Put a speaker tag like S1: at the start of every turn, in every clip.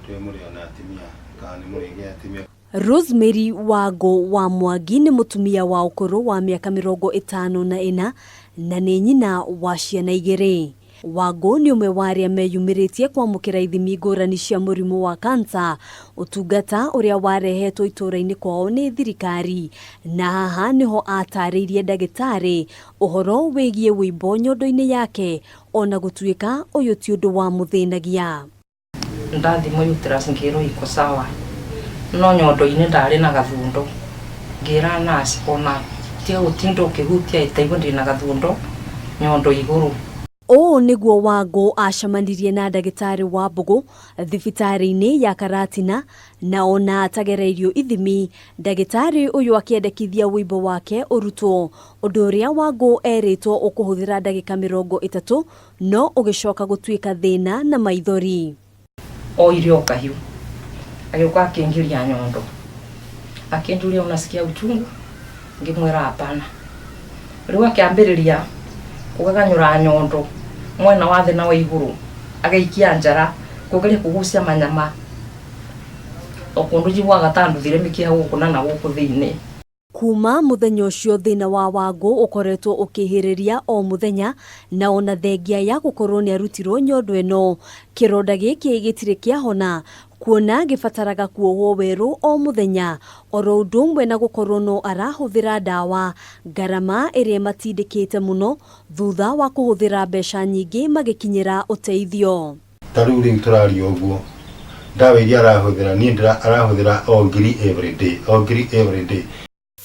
S1: Ndiũĩ mũrĩ ona atumia kana nĩ mũrĩgĩa atumia.
S2: Rosemary Wangũ wa Mwangi nĩ mũtumia wa ũkũrũ wa mĩaka 54 na nĩ nyina wa ciana igĩrĩ. Wangũ nĩ ũmwe wa arĩa meyumĩrĩtie kwamũkĩra ithimi ngũrani cia mũrimũ wa kansa, ũtungata ũrĩa warehetwo itũũra-inĩ kwao nĩ thirikari, na haha nĩho atarĩirie ndagĩtarĩ ũhoro wĩgiĩ wũimbo nyondo-inĩ yake ona gũtuĩka ũyũ ti ũndũ wamũthĩnagia.
S3: Ndathimwo uterus ngĩrwo iko sawa, no nyondo-inĩ ndarĩ na gathundo. Ngĩra nurse ona tiga gũtinda ũkĩhutia, ĩtaigua ndĩna gathundo nyondo igũrũ.
S2: Ũũ nĩguo Wangũ acemanirie na ndagĩtarĩ Wambũgũ thibitarĩ-inĩ ya Karatina, na ona atagereirio ithimi, ndagĩtarĩ ũyũ akĩendekithia wũimbo wake ũrutwo, ũndũ ũrĩa Wangũ erĩtwo ũkũhũthĩra ndagĩka 30 no ũgĩcoka gũtuĩka thĩna na maithori.
S3: Oire o kahiũ agĩũka akĩingĩria nyondo, akĩnjũria, "Unasikia uchungu?" Ngĩmwĩra, "Hapana." Rĩu akĩambĩrĩria kũgaganyũra nyondo mwena wa thĩ na wa igũrũ, agĩikia njara kũgeria kũgucia manyama o kũndũ njiguaga ta nduthire mĩkiha gũkũ na gũkũ thĩinĩ.
S2: Kuma mũthenya ũcio thĩna wa Wangũ ũkoretwo ũkĩhĩrĩria o mũthenya, na ona thengia ya gũkorwo nĩ arutirwo nyondo ĩno, kĩronda gĩkĩ gĩtirĩ kĩahona, kuona gĩbataraga kuohwo werũ o mũthenya, oro ũndũ ũmwe na gũkorwo no arahũthĩra ndawa, ngarama ĩrĩa ĩmatindĩkĩte mũno thutha wa kũhũthĩra mbeca nyingĩ magĩkinyĩra ũteithio.
S1: Ta rĩu tũraria ũguo, ndawa iria arahũthĩra, niĩ ndĩra arahũthĩra o 1,000 every day, o 1,000 every day.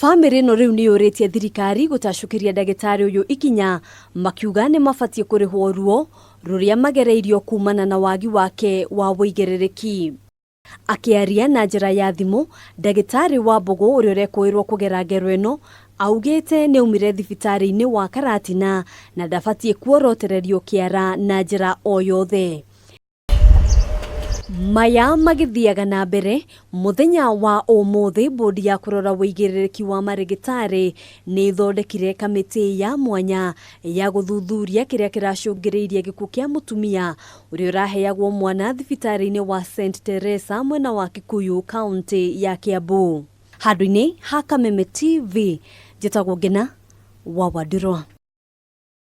S2: Bamĩrĩ ĩno rĩu nĩ yũrĩtie thirikari gũtacũkĩria ndagĩtarĩ ũyũ ikinya, makiuga nĩ mabatiĩ kũrĩhwo ruo rũrĩa magereirio kumana na wagi wake wa wũigĩrĩrĩki. Akĩaria na njĩra ya thimũ, ndagĩtarĩ Wambũgũ ũrĩa ũrekũĩrwo kũgera ngero ĩno augĩte nĩ aumire thibitarĩ-inĩ wa Karatina na ndabatiĩ kuorotererio kĩara na njĩra o yothe. Maya magĩthiaga na mbere, mũthenya wa ũmũthĩ bodi ya kũrora wũigĩrĩrĩki wa marĩgĩtarĩ nĩ ĩthondekire kamĩtĩ ya mwanya ya gũthuthuria kĩrĩa kĩracũngĩrĩirie gĩkuũ kĩa mũtumia ũrĩa ũraheagwo mwana thibitarĩ-inĩ wa St Teresa mwena wa Kikuyu, kaunti ya Kiambu. Handũ-inĩ ha Kameme TV, njĩtagwo Ngena wa Wandirwa.